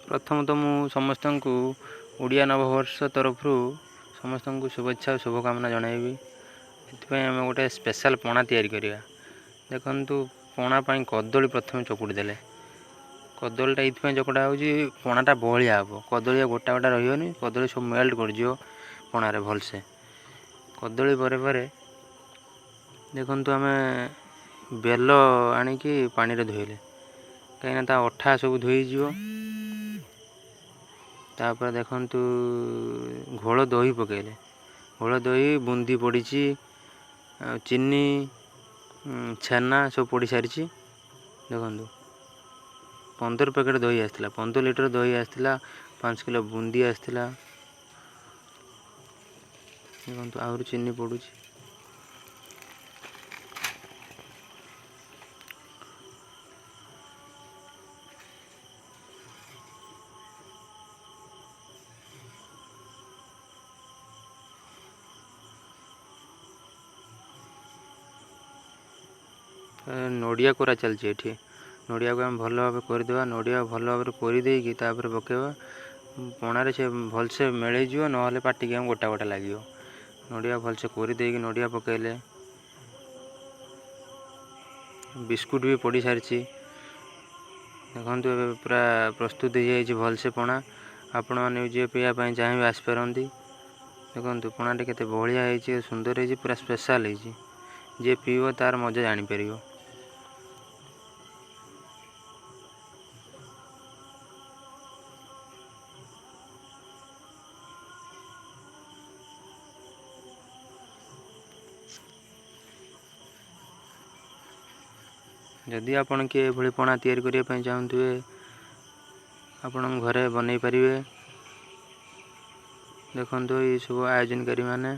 ପ୍ରଥମତଃ ମୁଁ ସମସ୍ତଙ୍କୁ ଓଡ଼ିଆ ନବବର୍ଷ ତରଫରୁ ସମସ୍ତଙ୍କୁ ଶୁଭେଚ୍ଛା ଓ ଶୁଭକାମନା ଜଣାଇବି। ଏଥିପାଇଁ ଆମେ ଗୋଟେ ସ୍ପେଶାଲ୍ ପଣା ତିଆରି କରିବା। ଦେଖନ୍ତୁ, ପଣା ପାଇଁ କଦଳୀ ପ୍ରଥମେ ଚକୁଟି ଦେଲେ। କଦଳୀଟା ଏଇଥିପାଇଁ ଚକଟା ହେଉଛି, ପଣାଟା ବହଳିଆ ହେବ, କଦଳୀ ଗୋଟା ଗୋଟା ରହିବନି, କଦଳୀ ସବୁ ମେଲ୍ଟ କରିଯିବ ପଣାରେ ଭଲସେ। କଦଳୀ ପରେ ପରେ ଦେଖନ୍ତୁ, ଆମେ ବେଲ ଆଣିକି ପାଣିରେ ଧୋଇଲେ, କାହିଁକିନା ତା ଅଠା ସବୁ ଧୋଇଯିବ। ତାପରେ ଦେଖନ୍ତୁ, ଘୋଳ ଦହି ପକାଇଲେ। ଘୋଳ ଦହି, ବୁନ୍ଦି ପଡ଼ିଛି, ଆଉ ଚିନି, ଛେନା ସବୁ ପଡ଼ିସାରିଛି। ଦେଖନ୍ତୁ, 15 ପ୍ୟାକେଟ୍ ଦହି ଆସିଥିଲା, 15 ଲିଟର ଦହି ଆସିଥିଲା, 5 କିଲୋ ବୁନ୍ଦି ଆସିଥିଲା। ଦେଖନ୍ତୁ, ଆହୁରି ଚିନି ପଡ଼ୁଛି। ନଡ଼ିଆ କୋରା ଚାଲିଛି ଏଠି। ନଡ଼ିଆକୁ ଆମେ ଭଲ ଭାବେ କୋରିଦେବା। ନଡ଼ିଆ ଭଲ ଭାବରେ କୋରି ଦେଇକି ତାପରେ ପକାଇବା ପଣାରେ, ସେ ଭଲସେ ମେଳେଇଯିବ, ନହେଲେ ପାଟିକି ଆମକୁ ଗୋଟା ଗୋଟା ଲାଗିବ। ନଡ଼ିଆ ଭଲସେ କୋରି ଦେଇକି ନଡ଼ିଆ ପକାଇଲେ। ବିସ୍କୁଟ୍ ବି ପଡ଼ିସାରିଛି। ଦେଖନ୍ତୁ, ଏବେ ପୁରା ପ୍ରସ୍ତୁତ ହେଇଯାଇଛି ଭଲସେ ପଣା। ଆପଣମାନେ ବି ଯିଏ ପିଇବା ପାଇଁ ଚାହିଁବେ ଆସିପାରନ୍ତି। ଦେଖନ୍ତୁ, ପଣାଟି କେତେ ବଢ଼ିଆ ହେଇଛି, ସୁନ୍ଦର ହେଇଛି, ପୁରା ସ୍ପେଶାଲ୍ ହେଇଛି। ଯିଏ ପିଇବ ତାର ମଜା ଜାଣିପାରିବ। ଯଦି ଆପଣ କିଏ ଏଭଳି ପଣା ତିଆରି କରିବା ପାଇଁ ଚାହୁଁଥିବେ, ଆପଣଙ୍କ ଘରେ ବନେଇ ପାରିବେ। ଦେଖନ୍ତୁ, ଏସବୁ ଆୟୋଜନକାରୀମାନେ